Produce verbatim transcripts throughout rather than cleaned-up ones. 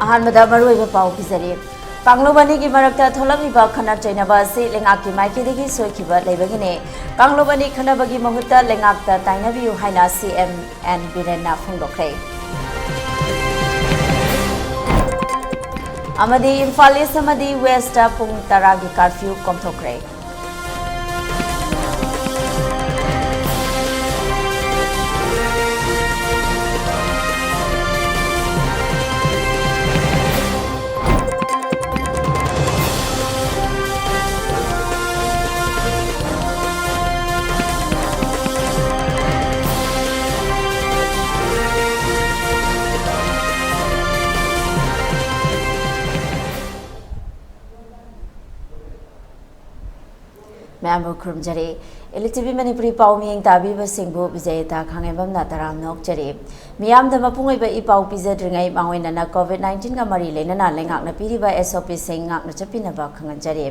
ꯑꯍꯥꯟꯕꯗ ꯃꯔꯨꯑꯣꯏꯕ ꯄꯥꯎ ꯄꯤꯖꯔꯤ꯫ ꯀꯥꯡꯂꯨꯞ ꯑꯅꯤꯒꯤ ꯃꯔꯛꯇ ꯊꯣꯛꯂꯛꯂꯤꯕ ꯈꯠꯅ ꯆꯩꯅꯕ ꯑꯁꯤ ꯂꯩꯉꯥꯛꯀꯤ ꯃꯥꯏꯀꯩꯗꯒꯤ ꯁꯣꯏꯈꯤꯕ ꯂꯩꯕꯒꯤꯅꯤ꯫ ꯀꯥꯡꯂꯨꯞ ꯑꯅꯤ ꯈꯠꯅꯕꯒꯤ ꯃꯍꯨꯠꯇ ꯂꯩꯉꯥꯛꯇ ꯇꯥꯏꯅꯕꯤꯌꯨ ꯍꯥꯏꯅ ꯁꯤ ꯑꯦꯝ ꯑꯦꯟ ꯕꯤꯔꯦꯟꯅ ꯐꯣꯡꯗꯣꯛꯈ꯭ꯔꯦ꯫ ꯑꯃꯗꯤ ꯏꯝꯐꯥꯜ ꯏꯁ ꯑꯃꯗꯤ ꯋꯦꯁꯇ ꯄꯨꯡ ꯇꯔꯥꯒꯤ ꯀꯥꯔꯐ꯭ꯌꯨ ꯀꯣꯝꯊꯣꯛꯈ꯭ꯔꯦ꯫ ꯃꯌꯥꯝꯕꯨ ꯈꯨꯔꯨꯝꯖꯔꯤ꯫ ꯑꯦꯜ ꯇꯤ ꯚꯤ ꯃꯅꯤꯄꯨꯔꯤ ꯄꯥꯎ ꯃꯤꯠꯌꯦꯡ ꯇꯥꯕꯤꯕꯁꯤꯡꯕꯨ ꯕꯤꯖꯌꯇꯥ ꯈꯥꯉꯦꯝꯕꯝꯅ ꯇꯔꯥꯝꯅ ꯑꯣꯛꯆꯔꯤ꯫ ꯃꯤꯌꯥꯝꯗ ꯃꯄꯨꯡ ꯑꯣꯏꯕ ꯏ ꯄꯥꯎ ꯄꯤꯖꯗ꯭ꯔꯤꯉꯩ ꯃꯥꯡꯑꯣꯏꯅꯅ ꯀꯣꯚꯤꯗ ꯅꯥꯏꯟꯇꯤꯟꯒ ꯃꯔꯤ ꯂꯩꯅꯅ ꯂꯩꯉꯥꯛꯅ ꯄꯤꯔꯤꯕ ꯑꯦꯁ ꯑꯣ ꯄꯤꯁꯤꯡ ꯉꯥꯛꯅ ꯆꯠꯄꯤꯅꯕ ꯈꯪꯍꯟꯖꯔꯤ꯫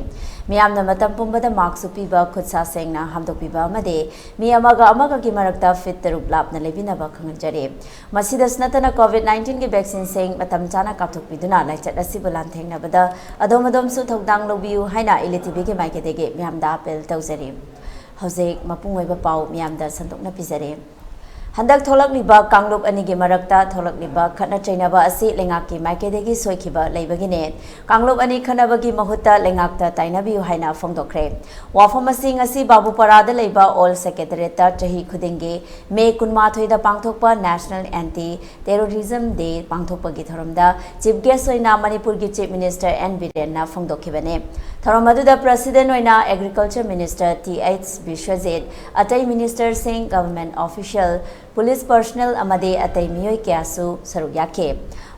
ꯃꯤꯌꯥꯝꯅ ꯃꯇꯝ ꯄꯨꯝꯕꯗ ꯃꯥꯛꯁ ꯎꯞꯄꯤꯕ, ꯈꯨꯠ ꯁꯥ ꯁꯦꯡꯅ ꯍꯥꯝꯗꯣꯛꯄꯤꯕ ꯑꯃꯗꯤ ꯃꯤ ꯑꯃꯒ ꯑꯃꯒꯒꯤ ꯃꯔꯛꯇ ꯐꯤꯠ ꯇꯔꯨꯛ ꯂꯥꯞꯅ ꯂꯩꯕꯤꯅꯕ ꯈꯪꯍꯟꯖꯔꯤ꯫ ꯃꯁꯤꯗꯁꯨ ꯅꯠꯇꯅ ꯀꯣꯚꯤꯗ ꯅꯥꯏꯟꯇꯤꯟꯒꯤ ꯚꯦꯛꯁꯤꯟꯁꯤꯡ ꯃꯇꯝ ꯆꯥꯅ ꯀꯥꯞꯊꯣꯛꯄꯤꯗꯨꯅ ꯂꯥꯏꯆꯠ ꯑꯁꯤꯕꯨ ꯂꯥꯟꯊꯦꯡꯅꯕꯗ ꯑꯗꯣꯝ ꯑꯗꯣꯝꯁꯨ ꯊꯧꯗꯥꯡ ꯂꯧꯕꯤꯌꯨ ꯍꯥꯏꯅ ꯑꯦꯜ ꯇꯤ ꯚꯤꯒꯤ ꯃꯥꯏꯀꯩꯗꯒꯤ ꯃꯤꯌꯥꯝꯗ ꯑꯥꯄꯤꯜ ꯇꯧꯖꯔꯤ꯫ ꯍꯧꯖꯤꯛ ꯃꯄꯨꯡ ꯑꯣꯏꯕ ꯄꯥꯎ ꯃꯤꯌꯥꯝꯗ ꯁꯟꯗꯣꯛꯅ ꯄꯤꯖꯔꯤ꯫ ꯍꯟꯗꯛ ꯊꯣꯛꯂꯛꯂꯤꯕ ꯀꯥꯡꯂꯨꯞ ꯑꯅꯤꯒꯤ ꯃꯔꯛꯇ ꯊꯣꯛꯂꯛꯂꯤꯕ ꯈꯠꯅ ꯆꯩꯅꯕ ꯑꯁꯤ ꯂꯩꯉꯥꯛꯀꯤ ꯃꯥꯏꯀꯩꯗꯒꯤ ꯁꯣꯏꯈꯤꯕ ꯂꯩꯕꯒꯤꯅꯦ꯫ ꯀꯥꯡꯂꯨꯞ ꯑꯅꯤ ꯈꯠꯅꯕꯒꯤ ꯃꯍꯨꯠꯇ ꯂꯩꯉꯥꯛꯇ ꯇꯥꯏꯅꯕꯤꯌꯨ ꯍꯥꯏꯅ ꯐꯣꯡꯗꯣꯛꯈ꯭ꯔꯦ꯫ ꯋꯥꯐꯝ ꯑꯁꯤ ꯉꯁꯤ ꯕꯥꯕꯨꯄꯥꯔꯥꯗ ꯂꯩꯕ ꯑꯣꯜ ꯁꯦꯀ꯭ꯔꯦꯇꯦꯔꯤꯌꯦꯠꯇ ꯆꯍꯤ ꯈꯨꯗꯤꯡꯒꯤ ꯃꯦ ꯀꯨꯟꯃꯥꯊꯣꯏꯗ ꯄꯥꯡꯊꯣꯛꯄ ꯅꯦꯁꯅꯦꯜ ꯑꯦꯟꯇꯤ ꯇꯦꯔꯣꯔꯤꯖꯝ ꯗꯦ ꯄꯥꯡꯊꯣꯛꯄꯒꯤ ꯊꯧꯔꯝꯗ ꯆꯤꯐ ꯒꯦꯁ ꯑꯣꯏꯅ ꯃꯅꯤꯄꯨꯔꯒꯤ ꯆꯤꯐ ꯃꯤꯅꯤꯁꯇꯔ ꯑꯦꯟ ꯕꯤꯔꯦꯟꯅ ꯐꯣꯡꯗꯣꯛꯈꯤꯕꯅꯤ꯫ ꯊꯧꯔꯝ ꯑꯗꯨꯗ ꯄ꯭ꯔꯁꯤꯗꯦꯟ ꯑꯣꯏꯅ agriculture minister T H Biswajit, ꯑꯇꯩ ꯃꯤꯅꯤꯁꯇꯔꯁꯤꯡ, ꯒꯚꯔꯟꯃꯦꯟꯠ ꯑꯣꯐꯤꯁꯤꯌꯦꯜ, ꯄꯨꯂꯤꯁ ꯄꯔꯁꯅꯦꯜ ꯑꯃꯗꯤ ꯑꯇꯩ ꯃꯤꯑꯣꯏ ꯀꯌꯥꯁꯨ ꯁꯔꯨꯛ ꯌꯥꯈꯤ꯫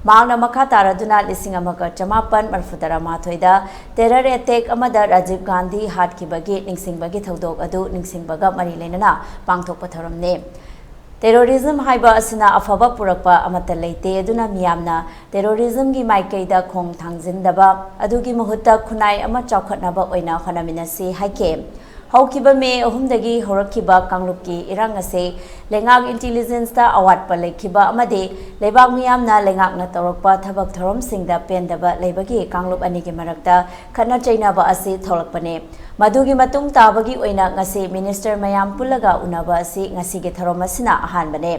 ꯃꯍꯥꯛꯅ ꯃꯈꯥ ꯇꯥꯔꯗꯨꯅ ꯂꯤꯁꯤꯡ ꯑꯃꯒ ꯆꯃꯥꯄꯟ ꯃꯔꯤꯐꯨ ꯇꯔꯥꯃꯥꯊꯣꯏꯗ ꯇꯦꯔꯔ ꯑꯦꯇꯦꯛ ꯑꯃꯗ ꯔꯥꯖꯤꯕ ꯒꯥꯟꯙꯤ ꯍꯥꯠꯈꯤꯕꯒꯤ ꯅꯤꯡꯁꯤꯡꯕꯒꯤ ꯊꯧꯗꯣꯛ ꯑꯗꯨ ꯅꯤꯡꯁꯤꯡꯕꯒ ꯃꯔꯤ ꯂꯩꯅꯅ ꯄꯥꯡꯊꯣꯛꯄ ꯊꯧꯔꯝꯅꯤ꯫ ꯇꯦꯔꯣꯔꯤꯖꯝ ꯍꯥꯏꯕ ꯑꯁꯤꯅ ꯑꯐꯕ ꯄꯨꯔꯛꯄ ꯑꯃꯠꯇ ꯂꯩꯇꯦ, ꯑꯗꯨꯅ ꯃꯤꯌꯥꯝꯅ ꯇꯦꯔꯣꯔꯤꯖꯝꯒꯤ ꯃꯥꯏꯀꯩꯗ ꯈꯣꯡ ꯊꯥꯡꯖꯤꯟꯗꯕ, ꯑꯗꯨꯒꯤ ꯃꯍꯨꯠꯇ ꯈꯨꯟꯅꯥꯏ ꯑꯃ ꯆꯥꯎꯈꯠꯅꯕ ꯑꯣꯏꯅ ꯍꯣꯠꯅꯃꯤꯟꯅꯁꯤ ꯍꯥꯏꯈꯤ꯫ ꯍꯧꯈꯤꯕ ꯃꯦ ꯑꯍꯨꯝꯗꯒꯤ ꯍꯧꯔꯛꯈꯤꯕ ꯀꯥꯡꯂꯨꯞꯀꯤ ꯏꯔꯥꯡ ꯑꯁꯤ ꯂꯩꯉꯥꯛ ꯏꯟꯇꯤꯂꯤꯖꯦꯟꯁꯇ ꯑꯋꯥꯠꯄ ꯂꯩꯈꯤꯕ ꯑꯃꯗꯤ ꯂꯩꯕꯥꯛ ꯃꯤꯌꯥꯝꯅ ꯂꯩꯉꯥꯛꯅ ꯇꯧꯔꯛꯄ ꯊꯕꯛ ꯊꯧꯔꯝꯁꯤꯡꯗ ꯄꯦꯟꯗꯕ ꯂꯩꯕꯒꯤ ꯀꯥꯡꯂꯨꯞ ꯑꯅꯤꯒꯤ ꯃꯔꯛꯇ ꯈꯠꯅ ꯆꯩꯅꯕ ꯑꯁꯤ ꯊꯣꯛꯂꯛꯄꯅꯤ꯫ ꯃꯗꯨꯒꯤ ꯃꯇꯨꯡ ꯇꯥꯕꯒꯤ ꯑꯣꯏꯅ ꯉꯁꯤ ꯃꯤꯅꯤꯁꯇꯔ ꯃꯌꯥꯝ ꯄꯨꯜꯂꯒ ꯎꯅꯕ ꯑꯁꯤ ꯉꯁꯤꯒꯤ ꯊꯧꯔꯝ ꯑꯁꯤꯅ ꯑꯍꯥꯟꯕꯅꯤ꯫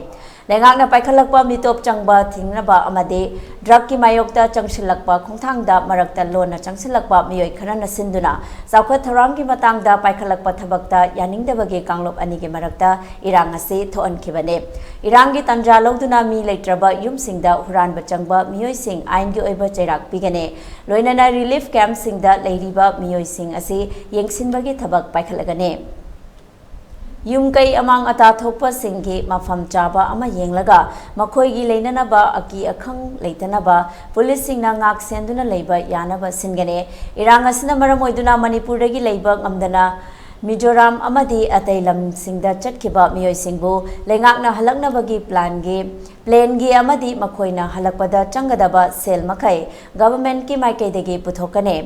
ꯂꯩꯉꯥꯛꯅ ꯄꯥꯏꯈꯠꯂꯛꯄ ꯃꯤꯇꯣꯞ ꯆꯪꯕ ꯊꯤꯡꯅꯕ ꯑꯃꯗꯤ ꯗ꯭ꯔꯒꯀꯤ ꯃꯥꯌꯣꯛꯇ ꯆꯪꯁꯤꯜꯂꯛꯄ ꯈꯣꯡꯊꯥꯡꯗ ꯃꯔꯛꯇ ꯂꯣꯟꯅ ꯆꯪꯁꯤꯜꯂꯛꯄ ꯃꯤꯑꯣꯏ ꯈꯔꯅ ꯁꯤꯟꯗꯨꯅ ꯆꯥꯎꯈꯠ ꯊꯧꯔꯥꯡꯒꯤ ꯃꯇꯥꯡꯗ ꯄꯥꯏꯈꯠꯂꯛꯄ ꯊꯕꯛꯇ ꯌꯥꯅꯤꯡꯗꯕꯒꯤ ꯀꯥꯡꯂꯨꯞ ꯑꯅꯤꯒꯤ ꯃꯔꯛꯇ ꯏꯔꯥꯡ ꯑꯁꯤ ꯊꯣꯛꯍꯟꯈꯤꯕꯅꯤ꯫ ꯏꯔꯥꯡꯒꯤ ꯇꯥꯟꯖꯥ ꯂꯧꯗꯨꯅ ꯃꯤ ꯂꯩꯇ꯭ꯔꯕ ꯌꯨꯝꯁꯤꯡꯗ ꯍꯨꯔꯥꯟꯕ ꯆꯪꯕ ꯃꯤꯑꯣꯏꯁꯤꯡ ꯑꯥꯏꯟꯒꯤ ꯑꯣꯏꯕ ꯆꯩꯔꯥꯛ ꯄꯤꯒꯅꯤ꯫ ꯂꯣꯏꯅꯅ ꯔꯤꯂꯤꯐ ꯀꯦꯝꯞꯁꯤꯡꯗ ꯂꯩꯔꯤꯕ ꯃꯤꯑꯣꯏꯁꯤꯡ ꯑꯁꯤ ꯌꯦꯡꯁꯤꯟꯕꯒꯤ ꯊꯕꯛ ꯄꯥꯏꯈꯠꯂꯒꯅꯤ꯫ ꯌꯨꯝ ꯀꯩ ꯑꯃꯥꯡ ꯑꯇꯥ ꯊꯣꯛꯄꯁꯤꯡꯒꯤ ꯃꯐꯝ ꯆꯥꯕ ꯑꯃ ꯌꯦꯡꯂꯒ ꯃꯈꯣꯏꯒꯤ ꯂꯩꯅꯅꯕ ꯑꯀꯤ ꯑꯈꯪ ꯂꯩꯇꯅꯕ ꯄꯨꯂꯤꯁꯁꯤꯡꯅ ꯉꯥꯛ ꯁꯦꯟꯗꯨꯅ ꯂꯩꯕ ꯌꯥꯅꯕ ꯁꯤꯟꯒꯅꯤ꯫ ꯏꯔꯥꯡ ꯑꯁꯤꯅ ꯃꯔꯝ ꯑꯣꯏꯗꯨꯅ ꯃꯅꯤꯄꯨꯔꯗꯒꯤ ꯂꯩꯕ ꯉꯝꯗꯅ ꯃꯤꯖꯣꯔꯥꯝ ꯑꯃꯗꯤ ꯑꯇꯩ ꯂꯝꯁꯤꯡꯗ ꯆꯠꯈꯤꯕ ꯃꯤꯑꯣꯏꯁꯤꯡꯕꯨ ꯂꯩꯉꯥꯛꯅ ꯍꯜꯂꯛꯅꯕꯒꯤ ꯄ꯭ꯂꯥꯟꯒꯤ, ꯄ꯭ꯂꯦꯟꯒꯤ ꯑꯃꯗꯤ ꯃꯈꯣꯏꯅ ꯍꯜꯂꯛꯄꯗ ꯆꯪꯒꯗꯕ ꯁꯦꯜ ꯃꯈꯩ ꯒꯚꯔꯟꯃꯦꯟꯠꯀꯤ ꯃꯥꯏꯀꯩꯗꯒꯤ ꯄꯨꯊꯣꯛꯀꯅꯤ꯫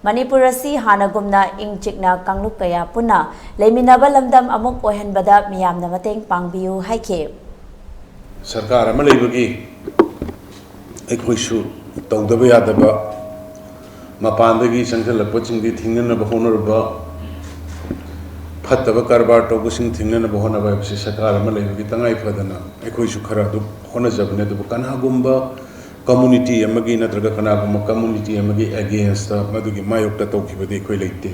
ꯃꯅꯤꯄꯨꯔ ꯑꯁꯤ ꯍꯥꯟꯅꯒꯨꯝꯅ ꯏꯪ ꯆꯤꯛꯅ ꯀꯥꯡꯂꯨꯞ ꯀꯌꯥ ꯄꯨꯟꯅ ꯂꯩꯃꯤꯟꯅꯕ ꯂꯝꯗꯝ ꯑꯃꯨꯛ ꯑꯣꯏꯍꯟꯕꯗ ꯃꯤꯌꯥꯝꯅ ꯃꯇꯦꯡ ꯄꯥꯡꯕꯤꯌꯨ ꯍꯥꯏꯈꯤ꯫ ꯁꯔꯀꯥꯔ ꯑꯃ ꯂꯩꯕꯒꯤ ꯑꯩꯈꯣꯏꯁꯨ ꯇꯧꯗꯕ ꯌꯥꯗꯕ, ꯃꯄꯥꯟꯗꯒꯤ ꯆꯪꯁꯤꯜꯂꯛꯄꯁꯤꯡꯗꯤ ꯊꯤꯡꯅꯅꯕ ꯍꯣꯠꯅꯔꯨꯕ, ꯐꯠꯇꯕ ꯀꯔꯕꯥꯔ ꯇꯧꯕꯁꯤꯡ ꯊꯤꯡꯅꯅꯕ ꯍꯣꯠꯅꯕ ꯍꯥꯏꯕꯁꯤ ꯁꯔꯀꯥꯔ ꯑꯃ ꯂꯩꯕꯒꯤ ꯇꯉꯥꯏ ꯐꯗꯅ ꯑꯩꯈꯣꯏꯁꯨ ꯈꯔ ꯑꯗꯨꯝ ꯍꯣꯠꯅꯖꯕꯅꯤ꯫ ꯑꯗꯨꯕꯨ ꯀꯅꯥꯒꯨꯝꯕ ꯀꯝꯃꯨꯅꯤꯇꯤ ꯑꯃꯒꯤ ꯅꯠꯇ꯭ꯔꯒ ꯀꯅꯥꯒꯨꯝꯕ ꯀꯝꯃꯨꯅꯤꯇꯤ ꯑꯃꯒꯤ ꯑꯦꯒꯦꯟꯁꯇ, ꯃꯗꯨꯒꯤ ꯃꯥꯌꯣꯛꯇ ꯇꯧꯈꯤꯕꯗꯤ ꯑꯩꯈꯣꯏ ꯂꯩꯇꯦ,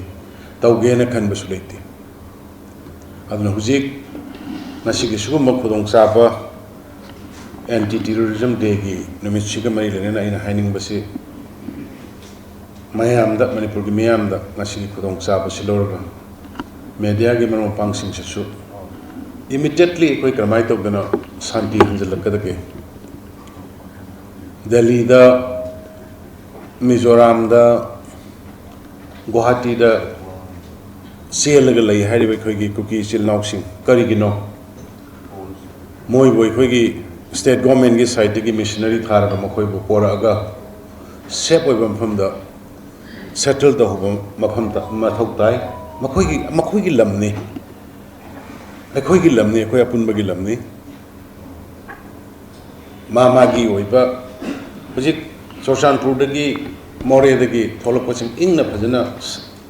ꯇꯧꯒꯦꯅ ꯈꯟꯕꯁꯨ ꯂꯩꯇꯦ꯫ ꯑꯗꯨꯅ ꯍꯧꯖꯤꯛ ꯉꯁꯤꯒꯤ ꯁꯤꯒꯨꯝꯕ ꯈꯨꯗꯣꯡꯆꯥꯕ ꯑꯦꯟꯇꯤ ꯇꯦꯔꯣꯔꯤꯖꯝ ꯗꯦꯒꯤ ꯅꯨꯃꯤꯠꯁꯤꯒ ꯃꯔꯤ ꯂꯩꯅꯅ ꯑꯩꯅ ꯍꯥꯏꯅꯤꯡꯕꯁꯤ, ꯃꯌꯥꯝꯗ, ꯃꯅꯤꯄꯨꯔꯒꯤ ꯃꯤꯌꯥꯝꯗ ꯉꯁꯤꯒꯤ ꯈꯨꯗꯣꯡꯆꯥꯕꯁꯤ ꯂꯧꯔꯒ ꯃꯦꯗꯤꯌꯥꯒꯤ ꯃꯔꯨꯞ ꯃꯄꯥꯡꯁꯤꯡꯁꯤꯁꯨ ꯏꯃꯤꯗꯤꯌꯦꯠꯂꯤ ꯑꯩꯈꯣꯏ ꯀꯔꯝꯍꯥꯏꯅ ꯇꯧꯗꯅ ꯁꯥꯟꯇꯤ ꯍꯟꯖꯤꯜꯂꯛꯀꯗꯒꯦ? ꯗꯦꯜꯂꯤꯗ, ꯃꯤꯖꯣꯔꯥꯝꯗ, ꯒꯨꯋꯥꯍꯥꯇꯤꯗ ꯆꯦꯜꯂꯒ ꯂꯩ ꯍꯥꯏꯔꯤꯕ ꯑꯩꯈꯣꯏꯒꯤ ꯀꯨꯀꯤ ꯏꯆꯤꯜ ꯏꯅꯥꯎꯁꯤꯡ ꯀꯔꯤꯒꯤꯅꯣ? ꯃꯣꯏꯕꯨ ꯑꯩꯈꯣꯏꯒꯤ ꯁ꯭ꯇꯦꯠ ꯒꯣꯔꯃꯦꯟꯒꯤ ꯁꯥꯏꯠꯇꯒꯤ ꯃꯤꯁꯅꯔꯤ ꯊꯥꯔꯒ ꯃꯈꯣꯏꯕꯨ ꯄꯣꯔꯛꯑꯒ ꯁꯦꯐ ꯑꯣꯏꯕ ꯃꯐꯝꯗ ꯁꯦꯇꯜ ꯇꯧꯍꯧꯕ ꯃꯐꯝ ꯇ-, ꯃꯊꯧ ꯇꯥꯏ꯫ ꯃꯈꯣꯏꯒꯤ ꯃꯈꯣꯏꯒꯤ ꯂꯝꯅꯤ꯫ ꯑꯩꯈꯣꯏꯒꯤ ꯂꯝꯅꯤ, ꯑꯩꯈꯣꯏ ꯑꯄꯨꯟꯕꯒꯤ ꯂꯝꯅꯤ꯫ ꯃꯥ ꯃꯥꯒꯤ ꯑꯣꯏꯕ, ꯍꯧꯖꯤꯛ ꯆꯨꯔꯆꯥꯟꯄꯨꯔꯗꯒꯤ, ꯃꯣꯔꯦꯗꯒꯤ ꯊꯣꯛꯂꯛꯄꯁꯤꯡ ꯏꯪꯅ ꯐꯖꯅ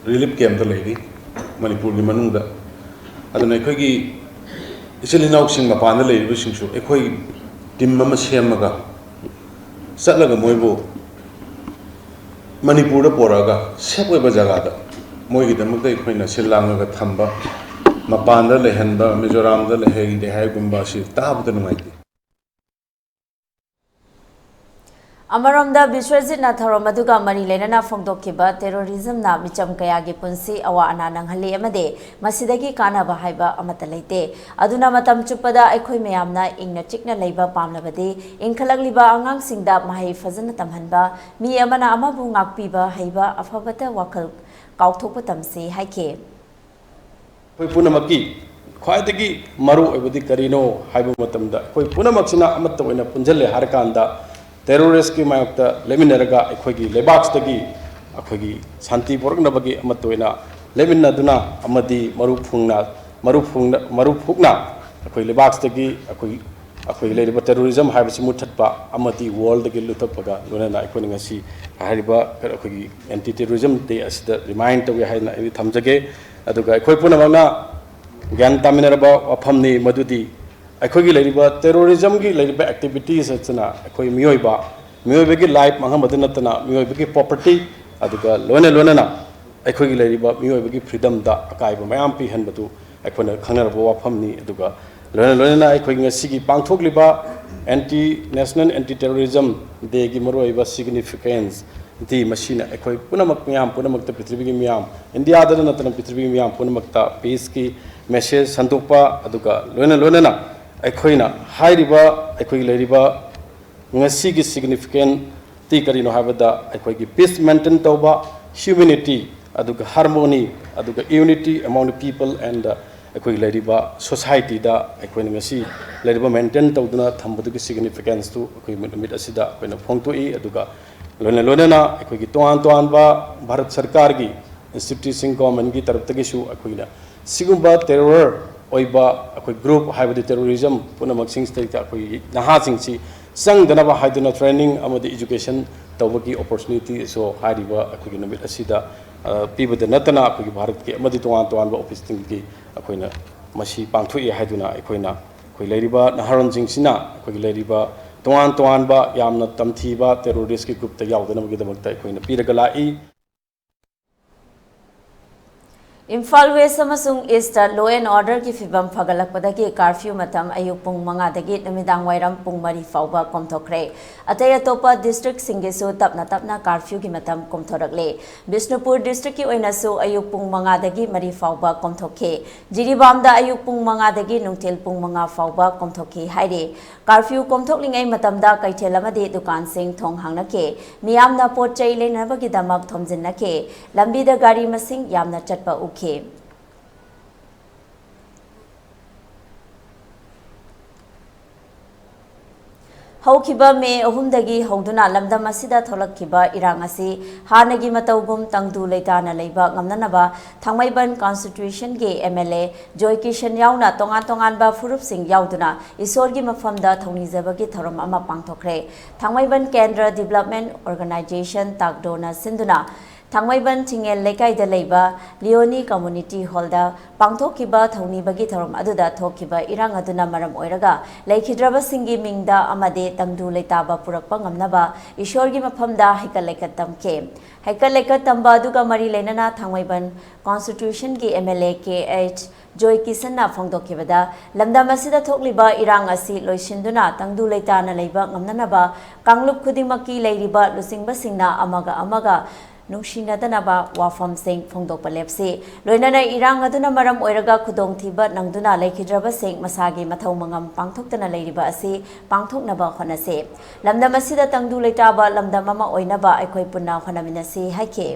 ꯔꯤꯂꯤꯐ ꯀꯦꯝꯞꯇ ꯂꯩꯔꯤ ꯃꯅꯤꯄꯨꯔꯒꯤ ꯃꯅꯨꯡꯗ꯫ ꯑꯗꯨꯅ ꯑꯩꯈꯣꯏꯒꯤ ꯏꯆꯤꯜ ꯏꯅꯥꯎꯁꯤꯡ ꯃꯄꯥꯟꯗ ꯂꯩꯔꯤꯕꯁꯤꯡꯁꯨ ꯑꯩꯈꯣꯏ ꯇꯤꯝ ꯑꯃ ꯁꯦꯝꯃꯒ ꯆꯠꯂꯒ ꯃꯣꯏꯕꯨ ꯃꯅꯤꯄꯨꯔꯗ ꯄꯣꯔꯛꯑꯒ ꯁꯦꯐ ꯑꯣꯏꯕ ꯖꯒꯥꯗ ꯃꯣꯏꯒꯤꯗꯃꯛꯇ ꯑꯩꯈꯣꯏꯅ ꯁꯤꯜ ꯂꯥꯡꯉꯒ ꯊꯝꯕ, ꯃꯄꯥꯟꯗ ꯂꯩꯍꯟꯕ, ꯃꯤꯖꯣꯔꯥꯝꯗ ꯂꯩꯍꯜꯂꯦ ꯍꯥꯏꯕꯒꯨꯝꯕ ꯑꯁꯤ ꯇꯥꯕꯗ ꯅꯨꯡꯉꯥꯏꯇꯦ꯫ ꯑꯃꯔꯣꯝꯗ ꯕꯤꯁ꯭ꯋꯖꯤꯠꯅ ꯊꯧꯔꯝ ꯑꯗꯨꯒ ꯃꯔꯤ ꯂꯩꯅꯅ ꯐꯣꯡꯗꯣꯛꯈꯤꯕ ꯇꯦꯔꯣꯔꯤꯖꯝꯅ ꯃꯤꯆꯝ ꯀꯌꯥꯒꯤ ꯄꯨꯟꯁꯤ ꯑꯋꯥ ꯑꯅꯥ ꯅꯪꯍꯜꯂꯤ ꯑꯃꯗꯤ ꯃꯁꯤꯗꯒꯤ ꯀꯥꯟꯅꯕ ꯍꯥꯏꯕ ꯑꯃꯠꯇ ꯂꯩꯇꯦ꯫ ꯑꯗꯨꯅ ꯃꯇꯝ ꯆꯨꯞꯄꯗ ꯑꯩꯈꯣꯏ ꯃꯌꯥꯝꯅ ꯏꯪꯅ ꯆꯤꯛꯅ ꯂꯩꯕ ꯄꯥꯝꯂꯕꯗꯤ ꯏꯟꯈꯠꯂꯛꯂꯤꯕ ꯑꯉꯥꯡꯁꯤꯡꯗ ꯃꯍꯩ ꯐꯖꯅ ꯇꯝꯍꯟꯕ, ꯃꯤ ꯑꯃꯅ ꯑꯃꯕꯨ ꯉꯥꯛꯄꯤꯕ ꯍꯩꯕ ꯑꯐꯕꯇ ꯋꯥꯈꯜ ꯀꯥꯎꯊꯣꯛꯄ ꯇꯝꯁꯤ ꯍꯥꯏꯈꯤ꯫ ꯑꯩꯈꯣꯏ ꯄꯨꯝꯅꯃꯛꯀꯤ ꯈ꯭ꯋꯥꯏꯗꯒꯤ ꯃꯔꯨ ꯑꯣꯏꯕꯗꯤ ꯀꯔꯤꯅꯣ ꯍꯥꯏꯕ ꯃꯇꯝꯗ, ꯑꯩꯈꯣꯏ ꯄꯨꯝꯅꯃꯛꯁꯤꯅ ꯑꯃꯠꯇ ꯑꯣꯏꯅ ꯄꯨꯟꯁꯤꯜꯂꯦ ꯍꯥꯏꯔꯀꯥꯟꯗ, ꯇꯦꯔꯣꯔꯤꯁꯀꯤ ꯃꯥꯌꯣꯛꯇ ꯂꯦꯞꯃꯤꯟꯅꯔꯒ ꯑꯩꯈꯣꯏꯒꯤ ꯂꯩꯕꯥꯛꯁꯤꯗꯒꯤ ꯑꯩꯈꯣꯏꯒꯤ ꯁꯥꯟꯇꯤ ꯄꯨꯔꯛꯅꯕꯒꯤ ꯑꯃꯠꯇ ꯑꯣꯏꯅ ꯂꯦꯞꯃꯤꯟꯅꯗꯨꯅ ꯑꯃꯗꯤ ꯃꯔꯨ ꯐꯨꯡꯅ ꯃꯔꯨ ꯐꯨꯡꯅ ꯃꯔꯨ ꯐꯨꯛꯅ ꯑꯩꯈꯣꯏ ꯂꯩꯕꯥꯛꯁꯤꯗꯒꯤ ꯑꯩꯈꯣꯏ ꯑꯩꯈꯣꯏ ꯂꯩꯔꯤꯕ ꯇꯦꯔꯣꯔꯤꯖꯝ ꯍꯥꯏꯕꯁꯤ ꯃꯨꯠꯊꯠꯄ ꯑꯃꯗꯤ ꯋꯥꯔꯜꯗꯒꯤ ꯂꯨꯞꯊꯠꯄꯒ ꯂꯣꯏꯅꯅ ꯑꯩꯈꯣꯏꯅ ꯉꯁꯤ ꯍꯥꯏꯔꯤꯕ ꯑꯩꯈꯣꯏꯒꯤ ꯑꯦꯟꯇꯤ ꯇꯦꯔꯣꯔꯤꯖꯝ ꯗꯦ ꯑꯁꯤꯗ ꯔꯤꯃꯥꯏꯟ ꯇꯧꯏ ꯍꯥꯏꯅ ꯑꯩ ꯊꯝꯖꯒꯦ꯫ ꯑꯗꯨꯒ ꯑꯩꯈꯣꯏ ꯄꯨꯝꯅꯃꯛꯅ ꯒ꯭ꯌꯥꯟ ꯇꯥꯃꯤꯟꯅꯔꯕ ꯋꯥꯐꯝꯅꯤ ꯃꯗꯨꯗꯤ ꯑꯩꯈꯣꯏꯒꯤ ꯂꯩꯔꯤꯕ ꯇꯦꯔꯣꯔꯤꯖꯝꯒꯤ ꯂꯩꯔꯤꯕ ꯑꯦꯛꯇꯤꯚꯤꯇꯤꯁ ꯑꯁꯤꯅ ꯑꯩꯈꯣꯏ ꯃꯤꯑꯣꯏꯕ ꯃꯤꯑꯣꯏꯕꯒꯤ ꯂꯥꯏꯐ ꯃꯥꯡꯍꯟꯕꯗ ꯅꯠꯇꯅ ꯃꯤꯑꯣꯏꯕꯒꯤ ꯄ꯭ꯔꯣꯄꯔꯇꯤ ꯑꯗꯨꯒ ꯂꯣꯏꯅ ꯂꯣꯏꯅꯅ ꯑꯩꯈꯣꯏꯒꯤ ꯂꯩꯔꯤꯕ ꯃꯤꯑꯣꯏꯕꯒꯤ ꯐ꯭ꯔꯤꯗꯝꯗ ꯑꯀꯥꯏꯕ ꯃꯌꯥꯝ ꯄꯤꯍꯟꯕꯗꯨ ꯑꯩꯈꯣꯏꯅ ꯈꯪꯅꯔꯕ ꯋꯥꯐꯝꯅꯤ꯫ ꯑꯗꯨꯒ ꯂꯣꯏꯅ ꯂꯣꯏꯅꯅ ꯑꯩꯈꯣꯏ ꯉꯁꯤꯒꯤ ꯄꯥꯡꯊꯣꯛꯂꯤꯕ ꯑꯦꯟꯇꯤ ꯅꯦꯁꯅꯦꯜ ꯑꯦꯟꯇꯤ ꯇꯦꯔꯣꯔꯤꯖꯝ ꯗꯦꯒꯤ ꯃꯔꯨꯑꯣꯏꯕ ꯁꯤꯒꯅꯤꯐꯤꯀꯦꯟꯁ ꯗꯤ ꯃꯁꯤꯅ ꯑꯩꯈꯣꯏ ꯄꯨꯝꯅꯃꯛ ꯃꯤꯌꯥꯝ ꯄꯨꯝꯅꯃꯛꯇ, ꯄ꯭ꯔꯤꯊꯤꯕꯤꯒꯤ ꯃꯤꯌꯥꯝ, ꯏꯟꯗꯤꯌꯥꯗ ꯅꯠꯇꯅ ꯄ꯭ꯔꯤꯊꯤꯕꯤꯒꯤ ꯃꯤꯌꯥꯝ ꯄꯨꯝꯅꯃꯛꯇ ꯄꯤꯁꯀꯤ ꯃꯦꯁꯦꯖ ꯁꯟꯗꯣꯛꯄ, ꯑꯗꯨꯒ ꯂꯣꯏꯅ ꯂꯣꯏꯅꯅ ꯑꯩꯈꯣꯏꯅ ꯍꯥꯏꯔꯤꯕ ꯑꯩꯈꯣꯏꯒꯤ ꯂꯩꯔꯤꯕ ꯉꯁꯤꯒꯤ ꯁꯤꯒꯅꯤꯐꯤꯀꯦꯟꯁꯇꯤ ꯀꯔꯤꯅꯣ ꯍꯥꯏꯕꯗ, ꯑꯩꯈꯣꯏꯒꯤ ꯄꯤꯁ ꯃꯦꯟꯇꯦꯟ ꯇꯧꯕ, ꯍ꯭ꯌꯨꯃꯤꯅꯤꯇꯤ, ꯑꯗꯨꯒ ꯍꯥꯔꯃꯣꯅꯤ, ꯑꯗꯨꯒ ꯌꯨꯅꯤꯇꯤ ꯑꯃꯣꯡ ꯗ ꯄꯤꯄꯜ ꯑꯦꯟ ꯑꯩꯈꯣꯏꯒꯤ ꯂꯩꯔꯤꯕ ꯁꯣꯁꯥꯏꯇꯤꯗ ꯑꯩꯈꯣꯏꯅ ꯉꯁꯤ ꯂꯩꯔꯤꯕ ꯃꯦꯟꯇꯦꯟ ꯇꯧꯗꯨꯅ ꯊꯝꯕꯗꯨꯒꯤ ꯁꯤꯒꯅꯤꯐꯤꯀꯦꯟꯁꯇꯨ ꯑꯩꯈꯣꯏ ꯅꯨꯃꯤꯠ ꯑꯁꯤꯗ ꯑꯩꯈꯣꯏꯅ ꯐꯣꯡꯗꯣꯛꯏ꯫ ꯑꯗꯨꯒ ꯂꯣꯏꯅ ꯂꯣꯏꯅꯅ ꯑꯩꯈꯣꯏꯒꯤ ꯇꯣꯉꯥꯟ ꯇꯣꯉꯥꯟꯕ ꯚꯥꯔꯠ ꯁꯔꯀꯥꯔꯒꯤ ꯏꯟꯁꯇꯤꯇ꯭ꯌꯨꯠꯁꯤꯡ, ꯒꯣꯔꯃꯦꯟꯒꯤ ꯇꯔꯞꯇꯒꯤꯁꯨ ꯑꯩꯈꯣꯏꯅ ꯁꯤꯒꯨꯝꯕ ꯇꯦꯔꯣꯔ ꯑꯣꯏꯕ ꯑꯩꯈꯣꯏ ꯒ꯭ꯔꯨꯞ, ꯍꯥꯏꯕꯗꯤ ꯇꯦꯔꯣꯔꯤꯖꯝ ꯄꯨꯝꯅꯃꯛꯁꯤꯡꯁꯤꯗꯩꯗ ꯑꯩꯈꯣꯏꯒꯤ ꯅꯍꯥꯁꯤꯡꯁꯤ ꯆꯪꯗꯅꯕ ꯍꯥꯏꯗꯨꯅ ꯇ꯭ꯔꯦꯅꯤꯡ ꯑꯃꯗꯤ ꯏꯖꯨꯀꯦꯁꯟ ꯇꯧꯕꯒꯤ ꯑꯣꯄꯣꯔꯆꯨꯅꯤꯇꯤꯁꯨ ꯍꯥꯏꯔꯤꯕ ꯑꯩꯈꯣꯏꯒꯤ ꯅꯨꯃꯤꯠ ꯑꯁꯤꯗ, ꯑ, ꯄꯤꯕꯗ ꯅꯠꯇꯅ ꯑꯩꯈꯣꯏꯒꯤ ꯚꯥꯔꯠꯀꯤ ꯑꯃꯗꯤ ꯇꯣꯉꯥꯟ ꯇꯣꯉꯥꯟꯕ ꯑꯣꯐꯤꯁꯁꯤꯡꯒꯤ ꯑꯩꯈꯣꯏꯅ ꯃꯁꯤ ꯄꯥꯡꯊꯣꯛꯏ ꯍꯥꯏꯗꯨꯅ ꯑꯩꯈꯣꯏꯅ, ꯑꯩꯈꯣꯏ ꯂꯩꯔꯤꯕ ꯅꯍꯥꯔꯣꯟꯁꯤꯡꯁꯤꯅ ꯑꯩꯈꯣꯏꯒꯤ ꯂꯩꯔꯤꯕ ꯇꯣꯉꯥꯟ ꯇꯣꯉꯥꯟꯕ ꯌꯥꯝꯅ ꯇꯝꯊꯤꯕ ꯇꯦꯔꯣꯔꯤꯁꯀꯤ ꯒ꯭ꯔꯨꯞꯇ ꯌꯥꯎꯗꯅꯕꯒꯤꯗꯃꯛꯇ ꯑꯩꯈꯣꯏꯅ ꯄꯤꯔꯒ ꯂꯥꯛꯏ꯫ ꯏꯝꯐꯥꯜ ꯋꯦꯁ ꯑꯃꯁꯨꯡ ꯏꯁꯇ law and orderꯒꯤ ꯐꯤꯕꯝ ꯐꯒꯠꯂꯛꯄꯗꯒꯤ ꯀꯥꯔꯐ꯭ꯌꯨ ꯃꯇꯝ ꯑꯌꯨꯛ ꯄꯨꯡ ꯃꯉꯥꯗꯒꯤ ꯅꯨꯃꯤꯗꯥꯡ ꯋꯥꯏꯔꯝ ꯄꯨꯡ ꯃꯔꯤ ꯐꯥꯎꯕ ꯀꯣꯝꯊꯣꯛꯈ꯭ꯔꯦ꯫ ꯑꯇꯩ ꯑꯇꯣꯞꯄ ꯗꯤꯁꯇ꯭ꯔꯤꯛꯁꯤꯡꯒꯤꯁꯨ ꯇꯞꯅ ꯇꯞꯅ ꯀꯥꯔꯐ꯭ꯌꯨꯒꯤ ꯃꯇꯝ ꯀꯣꯝꯊꯣꯔꯛꯂꯦ꯫ ꯕꯤꯁꯅꯨꯄꯨꯔ ꯗꯤꯁꯇ꯭ꯔꯤꯛꯀꯤ ꯑꯣꯏꯅꯁꯨ ꯑꯌꯨꯛ ꯄꯨꯡ ꯃꯉꯥꯗꯒꯤ ꯃꯔꯤ ꯐꯥꯎꯕ ꯀꯣꯝꯊꯣꯛꯈꯤ꯫ ꯖꯤꯔꯤꯕꯥꯝꯗ ꯑꯌꯨꯛ ꯄꯨꯡ ꯃꯉꯥꯗꯒꯤ ꯅꯨꯡꯊꯤꯜ ꯄꯨꯡ ꯃꯉꯥ ꯐꯥꯎꯕ ꯀꯣꯝꯊꯣꯛꯈꯤ ꯍꯥꯏꯔꯤ꯫ ꯀꯥꯔꯐ꯭ꯌꯨ ꯀꯣꯝꯊꯣꯛꯂꯤꯉꯩ ꯃꯇꯝꯗ ꯀꯩꯊꯦꯜ ꯑꯃꯗꯤ ꯗꯨꯀꯥꯟꯁꯤꯡ ꯊꯣꯡ ꯍꯥꯡꯅꯈꯤ꯫ ꯃꯤꯌꯥꯝꯅ ꯄꯣꯠ ꯆꯩ ꯂꯩꯅꯕꯒꯤꯗꯃꯛ ꯊꯣꯝꯖꯤꯟꯅꯈꯤ꯫ ꯂꯝꯕꯤꯗ ꯒꯥꯔꯤ ꯃꯁꯤꯡ ꯌꯥꯝꯅ ꯆꯠꯄ ꯎꯈꯤ꯫ ꯍꯧꯈꯤꯕ ꯃꯦ ꯑꯍꯨꯝꯗꯒꯤ ꯍꯧꯗꯨꯅ ꯂꯝꯗꯝ ꯑꯁꯤꯗ ꯊꯣꯛꯂꯛꯈꯤꯕ ꯏꯔꯥꯡ ꯑꯁꯤ ꯍꯥꯟꯅꯒꯤ ꯃꯇꯧꯒꯨꯝ ꯇꯪꯗꯨ ꯂꯩꯇꯥꯅ ꯂꯩꯕ ꯉꯝꯅꯅꯕ ꯊꯥꯡꯃꯩꯕꯟ constituencyꯒꯤ MLA ꯖꯣꯏ ꯀꯤꯁꯟ ꯌꯥꯎꯅ ꯇꯣꯉꯥꯟ ꯇꯣꯉꯥꯟꯕ ꯐꯨꯔꯨꯞꯁꯤꯡ ꯌꯥꯎꯗꯨꯅ ꯏꯁꯣꯔꯒꯤ ꯃꯐꯝꯗ ꯊꯧꯅꯤꯖꯕꯒꯤ ꯊꯧꯔꯝ ꯑꯃ ꯄꯥꯡꯊꯣꯛꯈ꯭ꯔꯦ꯫ ꯊꯥꯡꯃꯩꯕꯟ ꯀꯦꯟꯗ꯭ꯔ Development Organisation, ꯇꯥꯛꯗꯣꯅ ꯁꯤꯟꯗꯨꯅ ꯊꯥꯡꯃꯩꯕꯟ ꯆꯤꯡꯉꯦꯜ ꯂꯩꯀꯥꯏꯗ ꯂꯩꯕ ꯂꯤꯑꯣꯅꯤ Community Hallꯗ ꯄꯥꯡꯊꯣꯛꯈꯤꯕ ꯊꯧꯅꯤꯕꯒꯤ ꯊꯧꯔꯝ ꯑꯗꯨꯗ ꯊꯣꯛꯈꯤꯕ ꯏꯔꯥꯡ ꯑꯗꯨꯅ ꯃꯔꯝ ꯑꯣꯏꯔꯒ ꯂꯩꯈꯤꯗ꯭ꯔꯕꯁꯤꯡꯒꯤ ꯃꯤꯡꯗ ꯑꯃꯗꯤ ꯇꯪꯗꯨ ꯂꯩꯇꯥꯕ ꯄꯨꯔꯛꯄ ꯉꯝꯅꯕ ꯏꯁꯣꯔꯒꯤ ꯃꯐꯝꯗ ꯍꯩꯀꯠ ꯂꯩꯀꯠ ꯇꯝꯈꯤ꯫ ꯍꯩꯀꯠ ꯂꯩꯀꯠ ꯇꯝꯕ ꯑꯗꯨꯒ ꯃꯔꯤ ꯂꯩꯅꯅ ꯊꯥꯡꯃꯩꯕꯟ constituencyꯒꯤ MLA ꯀꯦ ꯑꯩꯆ ꯖꯣꯏ ꯀꯤꯁꯟꯅ ꯐꯣꯡꯗꯣꯛꯈꯤꯕꯗ, ꯂꯝꯗꯝ ꯑꯁꯤꯗ ꯊꯣꯛꯂꯤꯕ ꯏꯔꯥꯡ ꯑꯁꯤ ꯂꯣꯏꯁꯤꯟꯗꯨꯅ ꯇꯪꯗꯨ ꯂꯩꯇꯥꯅ ꯂꯩꯕ ꯉꯝꯅꯅꯕ ꯀꯥꯡꯂꯨꯞ ꯈꯨꯗꯤꯡꯃꯛꯀꯤ ꯂꯩꯔꯤꯕ ꯂꯨꯆꯤꯡꯕꯁꯤꯡꯅ ꯑꯃꯒ ꯑꯃꯒ ꯅꯨꯡꯁꯤꯅꯗꯅꯕ ꯋꯥꯐꯝꯁꯤꯡ ꯐꯣꯡꯗꯣꯛꯄ ꯂꯦꯞꯁꯤ꯫ ꯂꯣꯏꯅꯅ ꯏꯔꯥꯡ ꯑꯗꯨꯅ ꯃꯔꯝ ꯑꯣꯏꯔꯒ ꯈꯨꯗꯣꯡꯊꯤꯕ ꯅꯪꯗꯨꯅ ꯂꯩꯈꯤꯗ꯭ꯔꯕꯁꯤꯡ ꯃꯁꯥꯒꯤ ꯃꯊꯧ ꯃꯉꯝ ꯄꯥꯡꯊꯣꯛꯇꯅ ꯂꯩꯔꯤꯕ ꯑꯁꯤ ꯄꯥꯡꯊꯣꯛꯅꯕ ꯍꯣꯠꯅꯁꯤ꯫ ꯂꯝꯗꯝ ꯑꯁꯤꯗ ꯇꯪꯗꯨ ꯂꯩꯇꯥꯕ ꯂꯝꯗꯝ ꯑꯃ ꯑꯣꯏꯅꯕ ꯑꯩꯈꯣꯏ ꯄꯨꯟꯅ ꯍꯣꯠꯅꯃꯤꯟꯅꯁꯤ ꯍꯥꯏꯈꯤ꯫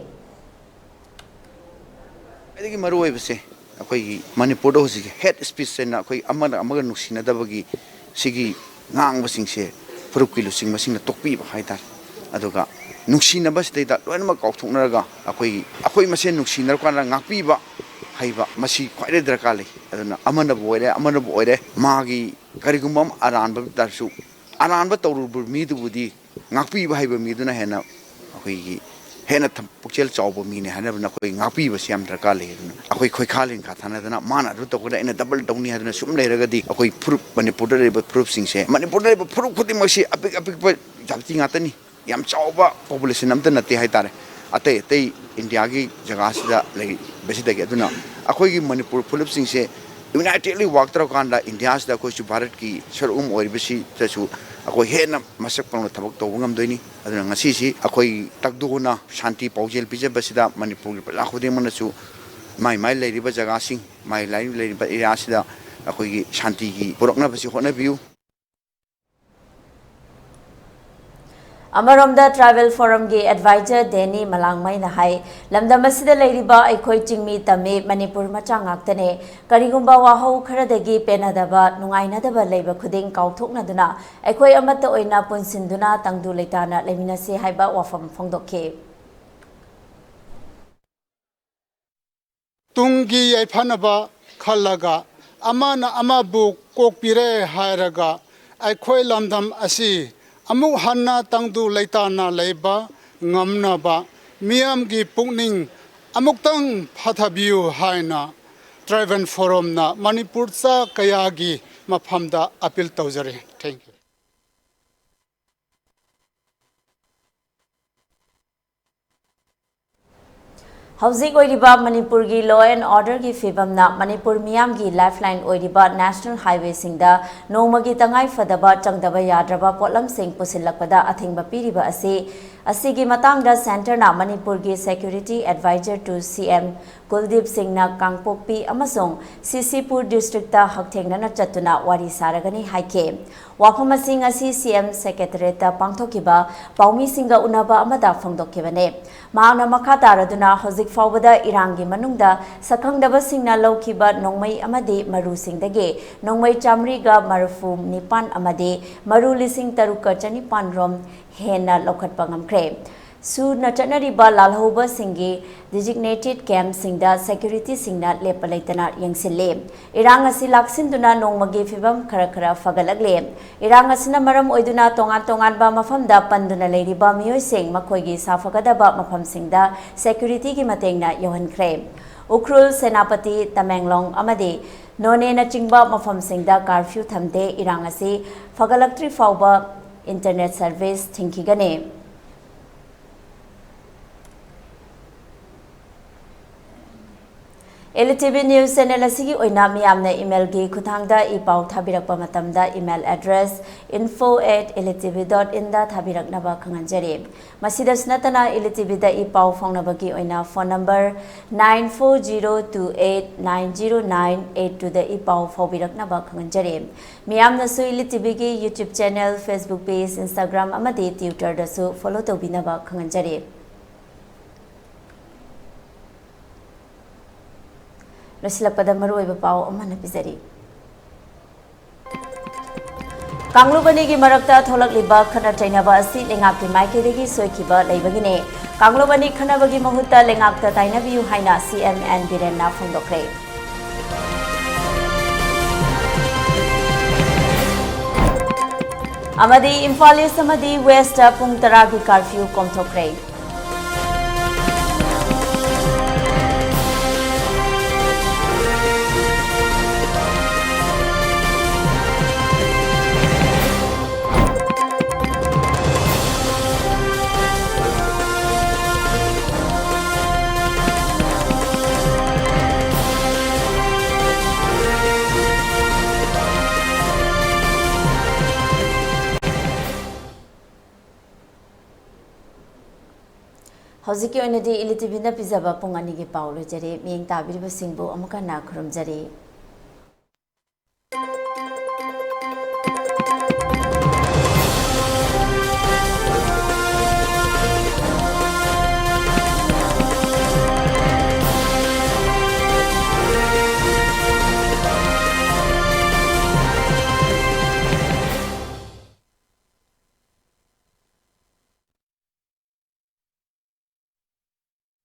ꯈ꯭ꯋꯥꯏꯗꯒꯤ ꯃꯔꯨ ꯑꯣꯏꯕꯁꯦ, ꯑꯩꯈꯣꯏꯒꯤ ꯃꯅꯤꯄꯨꯔꯗ ꯍꯧꯖꯤꯛ hate speech ꯍꯥꯏꯅ ꯑꯩꯈꯣꯏ ꯑꯃꯅ ꯑꯃꯒ ꯅꯨꯡꯁꯤꯅꯗꯕꯒꯤ ꯁꯤꯒꯤ ꯉꯥꯡꯕꯁꯤꯡꯁꯦ ꯐꯨꯔꯨꯞꯀꯤ ꯂꯨꯆꯤꯡꯕꯁꯤꯡꯅ ꯇꯣꯛꯄꯤꯕ ꯍꯥꯏꯇꯥꯔꯦ꯫ ꯑꯗꯨꯒ ꯅꯨꯡꯁꯤꯅꯕꯁꯤꯗꯩꯗ ꯂꯣꯏꯅꯃꯛ ꯀꯥꯎꯊꯣꯛꯅꯔꯒ ꯑꯩꯈꯣꯏ, ꯑꯩꯈꯣꯏ ꯃꯁꯦꯟ ꯅꯨꯡꯁꯤꯅꯔꯀꯥꯟꯗ ꯉꯥꯛꯄꯤꯕ ꯍꯩꯕ, ꯃꯁꯤ ꯈ꯭ꯋꯥꯏꯗꯒꯤ ꯗꯔꯀꯥꯔ ꯂꯩ꯫ ꯑꯗꯨꯅ ꯑꯃꯅꯕꯨ ꯑꯣꯏꯔꯦ, ꯑꯃꯅꯕꯨ ꯑꯣꯏꯔꯦ, ꯃꯥꯒꯤ ꯀꯔꯤꯒꯨꯝꯕ ꯑꯃ ꯑꯔꯥꯟꯕ ꯇꯥꯔꯁꯨ, ꯑꯔꯥꯟꯕ ꯇꯧꯔꯨꯕ ꯃꯤꯗꯨꯕꯨꯗꯤ ꯉꯥꯛꯄꯤꯕ ꯍꯩꯕ ꯃꯤꯗꯨꯅ ꯍꯦꯟꯅ ꯑꯩꯈꯣꯏꯒꯤ ꯍꯦꯟꯅ ꯊꯝ-, ꯄꯨꯛꯆꯦꯜ ꯆꯥꯎꯕ ꯃꯤꯅꯦ ꯍꯥꯏꯅꯕꯅ ꯑꯩꯈꯣꯏ ꯉꯥꯛꯄꯤꯕꯁꯤ ꯌꯥꯝ ꯗꯔꯀꯥꯔ ꯂꯩ꯫ ꯑꯗꯨꯅ ꯑꯩꯈꯣꯏ ꯈꯣꯏꯈꯥ ꯂꯤꯡꯈꯥ ꯊꯥꯅꯗꯅ ꯃꯥꯅ ꯑꯗꯨ ꯇꯧꯒꯅꯤ, ꯑꯩꯅ ꯗꯕꯜ ꯇꯧꯅꯤ ꯍꯥꯏꯗꯅ ꯁꯨꯝ ꯂꯩꯔꯒꯗꯤ ꯑꯩꯈꯣꯏ ꯐꯨꯔꯨꯞ, ꯃꯅꯤꯄꯨꯔꯗ ꯂꯩꯔꯤꯕ ꯐꯨꯔꯨꯞꯁꯤꯡꯁꯦ, ꯃꯅꯤꯄꯨꯔꯗ ꯂꯩꯔꯤꯕ ꯐꯨꯔꯨꯞ ꯈꯨꯗꯤꯡꯃꯛꯁꯤ ꯑꯄꯤꯛ ꯑꯄꯤꯛꯄ ꯖꯥꯇꯤ ꯉꯥꯛꯇꯅꯤ꯫ ꯌꯥꯝ ꯆꯥꯎꯕ ꯄꯣꯄꯨꯂꯦꯁꯟ ꯑꯝꯇ ꯅꯠꯇꯦ ꯍꯥꯏꯇꯥꯔꯦ, ꯑꯇꯩ ꯑꯇꯩ ꯏꯟꯗꯤꯌꯥꯒꯤ ꯖꯒꯥꯁꯤꯗ ꯂꯩꯔꯤꯕꯁꯤꯗꯒꯤ꯫ ꯑꯗꯨꯅ ꯑꯩꯈꯣꯏꯒꯤ ꯃꯅꯤꯄꯨꯔ ꯐꯨꯔꯨꯞꯁꯤꯡꯁꯦ ꯌꯨꯅꯥꯏꯇꯦꯗꯂꯤ ꯋꯥꯛ ꯇꯧꯔꯀꯥꯟꯗ ꯏꯟꯗꯤꯌꯥꯁꯤꯗ ꯑꯩꯈꯣꯏꯁꯨ ꯚꯥꯔꯠꯀꯤ ꯁꯔꯨꯛ ꯑꯃ ꯑꯣꯏꯔꯤꯕꯁꯤꯗꯁꯨ ꯑꯩꯈꯣꯏ ꯍꯦꯟꯅ ꯃꯁꯛ ꯐꯪꯅ ꯊꯕꯛ ꯇꯧꯕ ꯉꯝꯗꯣꯏꯅꯤ꯫ ꯑꯗꯨꯅ ꯉꯁꯤꯁꯤ ꯑꯩꯈꯣꯏ ꯇꯛꯗꯣꯅ ꯁꯥꯟꯇꯤ ꯄꯥꯎꯖꯦꯜ ꯄꯤꯖꯕꯁꯤꯗ ꯃꯅꯤꯄꯨꯔꯒꯤ ꯄ꯭ꯔꯖꯥ ꯈꯨꯗꯤꯡꯃꯛꯅꯁꯨ ꯃꯥꯏ ꯃꯥꯏ ꯂꯩꯔꯤꯕ ꯖꯒꯥꯁꯤꯡ, ꯃꯥꯏ ꯃꯥꯏ ꯂꯩꯔꯤꯕ ꯑꯦꯔꯤꯌꯥꯁꯤꯗ ꯑꯩꯈꯣꯏꯒꯤ ꯁꯥꯟꯇꯤꯒꯤ ꯄꯨꯔꯛꯅꯕꯁꯤ ꯍꯣꯠꯅꯕꯤꯌꯨ꯫ ꯑꯃꯔꯣꯝꯗ, ꯇ꯭ꯔꯥꯏꯕꯦꯜ ꯐꯣꯔꯝꯒꯤ ꯑꯦꯗꯚꯥꯏꯖꯔ ꯗꯦꯅꯤ ꯃꯂꯥꯡꯃꯩꯅ ꯍꯥꯏ, ꯂꯝꯗꯝ ꯑꯁꯤꯗ ꯂꯩꯔꯤꯕ ꯑꯩꯈꯣꯏ ꯆꯤꯡꯃꯤ ꯇꯝꯃꯤ ꯃꯅꯤꯄꯨꯔ ꯃꯆꯥ ꯉꯥꯛꯇꯅꯦ꯫ ꯀꯔꯤꯒꯨꯝꯕ ꯋꯥꯍꯧ ꯈꯔꯗꯒꯤ ꯄꯦꯟꯅꯗꯕ, ꯅꯨꯡꯉꯥꯏꯅꯗꯕ ꯂꯩꯕ ꯈꯨꯗꯤꯡ ꯀꯥꯎꯊꯣꯛꯅꯗꯨꯅ ꯑꯩꯈꯣꯏ ꯑꯃꯠꯇ ꯑꯣꯏꯅ ꯄꯨꯟꯁꯤꯟꯗꯨꯅ ꯇꯪꯗꯨ ꯂꯩꯇꯥꯅ ꯂꯩꯃꯤꯟꯅꯁꯤ ꯍꯥꯏꯕ ꯋꯥꯐꯝ ꯐꯣꯡꯗꯣꯛꯈꯤ꯫ ꯇꯨꯡꯒꯤ ꯌꯥꯏꯐꯅꯕ ꯈꯜꯂꯒ, ꯑꯃꯅ ꯑꯃꯕꯨ ꯀꯣꯛꯄꯤꯔꯦ ꯍꯥꯏꯔꯒ, ꯑꯩꯈꯣꯏ ꯂꯝꯗꯝ ꯑꯁꯤ ꯑꯃꯨꯛ ꯍꯟꯅ ꯇꯪꯗꯨ ꯂꯩꯇꯥꯅ ꯂꯩꯕ ꯉꯝꯅꯕ ꯃꯤꯌꯥꯝꯒꯤ ꯄꯨꯛꯅꯤꯡ ꯑꯃꯨꯛꯇꯪ ꯐꯊꯕꯤꯌꯨ ꯍꯥꯏꯅ ꯇ꯭ꯔꯥꯏꯕꯦꯜ ꯐꯣꯔꯝꯅ ꯃꯅꯤꯄꯨꯔ ꯆꯥ ꯀꯌꯥꯒꯤ ꯃꯐꯝꯗ ꯑꯄꯤꯜ ꯇꯧꯖꯔꯤ꯫ Thank you. ꯍꯧꯖꯤꯛ ꯑꯣꯏꯔꯤꯕ ꯃꯅꯤꯄꯨꯔꯒꯤ law and orderꯒꯤ ꯐꯤꯕꯝꯅ ꯃꯅꯤꯄꯨꯔ ꯃꯤꯌꯥꯝꯒꯤ lifeline ꯑꯣꯏꯔꯤꯕ national highwayꯁꯤꯡꯗ ꯅꯣꯡꯃꯒꯤ ꯇꯉꯥꯏ ꯐꯗꯕ ꯆꯪꯗꯕ ꯌꯥꯗ꯭ꯔꯕ ꯄꯣꯠꯂꯝꯁꯤꯡ ꯄꯨꯁꯤꯜꯂꯛꯄꯗ ꯑꯊꯤꯡꯕ ꯄꯤꯔꯤꯕ ꯑꯁꯤ, ꯑꯁꯤꯒꯤ ꯃꯇꯥꯡꯗ centreꯅ ꯃꯅꯤꯄꯨꯔꯒꯤ security advisor to CM ꯀꯨꯜꯗꯤꯞ ꯁꯤꯡꯅ ꯀꯥꯡꯄꯣꯛꯄꯤ ꯑꯃꯁꯨꯡ ꯁꯤꯁꯤꯄꯨꯔ ꯗꯤꯁꯇ꯭ꯔꯤꯛꯇ ꯍꯛꯊꯦꯡꯅꯅ ꯆꯠꯇꯨꯅ ꯋꯥꯔꯤ ꯁꯥꯔꯒꯅꯤ ꯍꯥꯏꯈꯤ꯫ ꯋꯥꯐꯝ ꯑꯁꯤ ꯉꯁꯤ ꯁꯤ ꯑꯦꯝ ꯁꯦꯀ꯭ꯔꯦꯇꯔꯤꯌꯦꯠꯇ ꯄꯥꯡꯊꯣꯛꯈꯤꯕ ꯄꯥꯎꯃꯤꯁꯤꯡꯒ ꯎꯅꯕ ꯑꯃꯗ ꯐꯣꯡꯗꯣꯛꯈꯤꯕꯅꯤ꯫ ꯃꯍꯥꯛꯅ ꯃꯈꯥ ꯇꯥꯔꯗꯨꯅ ꯍꯧꯖꯤꯛ ꯐꯥꯎꯕꯗ ꯏꯔꯥꯡꯒꯤ ꯃꯅꯨꯡꯗ ꯁꯛꯈꯪꯗꯕꯁꯤꯡꯅ ꯂꯧꯈꯤꯕ ꯅꯣꯡꯃꯩ ꯑꯃꯗꯤ ꯃꯔꯨꯁꯤꯡꯗꯒꯤ ꯅꯣꯡꯃꯩ ꯆꯥꯃꯔꯤꯒ ꯃꯔꯤꯐꯨ ꯅꯤꯄꯥꯟ ꯑꯃꯗꯤ ꯃꯔꯨ ꯂꯤꯁꯤꯡ ꯇꯔꯨꯛꯀ ꯆꯅꯤꯄꯥꯟ ꯔꯣꯝ ꯍꯦꯟꯅ ꯂꯧꯈꯠꯄ ꯉꯝꯈ꯭ꯔꯦ꯫ ꯁꯨꯅ ꯆꯠꯅꯔꯤꯕ ꯂꯥꯜꯍꯧꯕꯁꯤꯡꯒꯤ designated campꯁꯤꯡꯗ ꯁꯦꯀ꯭ꯌꯨꯔꯤꯇꯤꯁꯤꯡꯅ ꯂꯦꯞꯄ ꯂꯩꯇꯅ ꯌꯦꯡꯁꯤꯜꯂꯤ꯫ ꯏꯔꯥꯡ ꯑꯁꯤ ꯂꯥꯛꯁꯤꯟꯗꯨꯅ ꯅꯣꯡꯃꯒꯤ ꯐꯤꯕꯝ ꯈꯔ ꯈꯔ ꯐꯒꯠꯂꯛꯂꯤ꯫ ꯏꯔꯥꯡ ꯑꯁꯤꯅ ꯃꯔꯝ ꯑꯣꯏꯗꯨꯅ ꯇꯣꯉꯥꯟ ꯇꯣꯉꯥꯟꯕ ꯃꯐꯝꯗ ꯄꯟꯗꯨꯅ ꯂꯩꯔꯤꯕ ꯃꯤꯑꯣꯏꯁꯤꯡ ꯃꯈꯣꯏꯒꯤ ꯁꯥꯐꯒꯗꯕ ꯃꯐꯝꯁꯤꯡꯗ ꯁꯦꯀ꯭ꯌꯨꯔꯤꯇꯤꯒꯤ ꯃꯇꯦꯡꯅ ꯌꯧꯍꯟꯈ꯭ꯔꯦ꯫ ꯎꯈ꯭ꯔꯨꯜ, ꯁꯦꯅꯥꯄꯇꯤ, ꯇꯃꯦꯡꯂꯣꯡ ꯑꯃꯗꯤ ꯅꯣꯅꯦꯅꯆꯤꯡꯕ ꯃꯐꯝꯁꯤꯡꯗ ꯀꯥꯔꯐ꯭ꯌꯨ ꯊꯝꯗꯦ꯫ ꯏꯔꯥꯡ ꯑꯁꯤ ꯐꯒꯠꯂꯛꯇ꯭ꯔꯤ ꯐꯥꯎꯕ ꯏꯟꯇꯔꯅꯦꯠ ꯁꯔꯚꯤꯁ ꯊꯤꯡꯈꯤꯒꯅꯤ꯫ L E T V news channel ꯑꯁꯤꯒꯤ ꯑꯣꯏꯅ ꯃꯤꯌꯥꯝꯅ ꯏꯃꯦꯜꯒꯤ ꯈꯨꯠꯊꯥꯡꯗ ꯏ ꯄꯥꯎ ꯊꯥꯕꯤꯔꯛꯄ ꯃꯇꯝꯗ email address info at L E T V dot in ꯗ ꯊꯥꯕꯤꯔꯛꯅꯕ ꯈꯪꯍꯟꯖꯔꯤ꯫ ꯃꯁꯤꯗꯁꯨ ꯅꯠꯇꯅ ꯑꯦꯜ ꯏ ꯇꯤ ꯚꯤꯗ ꯏ ꯄꯥꯎ ꯐꯥꯎꯅꯕꯒꯤ ꯑꯣꯏꯅ phone number nine four zero two eight nine zero nine eight two ꯗ ꯏ ꯄꯥꯎ ꯐꯥꯎꯕꯤꯔꯛꯅꯕ ꯈꯪꯍꯟꯖꯔꯤ꯫ ꯃꯤꯌꯥꯝꯅꯁꯨ ꯑꯦꯜ ꯏ ꯇꯤ ꯚꯤꯒꯤ YouTube channel, Facebook page, Instagram ꯑꯃꯗꯤ Twitter ꯗꯁꯨ ꯐꯣꯂꯣ ꯇꯧꯕꯤꯅꯕ ꯈꯪꯍꯟꯖꯔꯤ꯫ ꯂꯣꯏꯁꯤꯜꯂꯛꯄꯗ ꯃꯔꯨꯑꯣꯏꯕ ꯄꯥꯎ ꯑꯃꯅ ꯄꯤꯖꯔꯤ꯫ ꯀꯥꯡꯂꯨꯞ ꯑꯅꯤꯒꯤ ꯃꯔꯛꯇ ꯊꯣꯛꯂꯛꯂꯤꯕ ꯈꯠꯅ ꯆꯩꯅꯕ ꯑꯁꯤ ꯂꯩꯉꯥꯛꯀꯤ ꯃꯥꯏꯀꯩꯗꯒꯤ ꯁꯣꯏꯈꯤꯕ ꯂꯩꯕꯒꯤꯅꯤ꯫ ꯀꯥꯡꯂꯨꯞ ꯑꯅꯤ ꯈꯠꯅꯕꯒꯤ ꯃꯍꯨꯠꯇ ꯂꯩꯉꯥꯛꯇ ꯇꯥꯏꯅꯕꯤꯌꯨ ꯍꯥꯏꯅ ꯁꯤ ꯑꯦꯝ ꯑꯦꯟ ꯕꯤꯔꯦꯟꯅ ꯐꯣꯡꯗꯣꯛꯈ꯭ꯔꯦ꯫ ꯑꯃꯗꯤ ꯏꯝꯐꯥꯜ ꯏꯁ ꯑꯃꯗꯤ ꯋꯦꯁꯇ ꯄꯨꯡ ꯇꯔꯥꯒꯤ ꯀꯥꯔꯐ꯭ꯌꯨ ꯀꯣꯝꯊꯣꯛꯈ꯭ꯔꯦ꯫ ꯍꯧꯖꯤꯛꯀꯤ ꯑꯣꯏꯅꯗꯤ ꯏꯂꯤ ꯇꯤꯚꯤꯅ ꯄꯤꯖꯕ ꯄꯨꯡ ꯑꯅꯤꯒꯤ ꯄꯥꯎ ꯂꯣꯏꯖꯔꯦ꯫ ꯃꯤꯠꯌꯦꯡ ꯇꯥꯕꯤꯔꯤꯕꯁꯤꯡꯕꯨ ꯑꯃꯨꯛ ꯍꯟꯅ ꯈꯨꯔꯨꯝꯖꯔꯤ꯫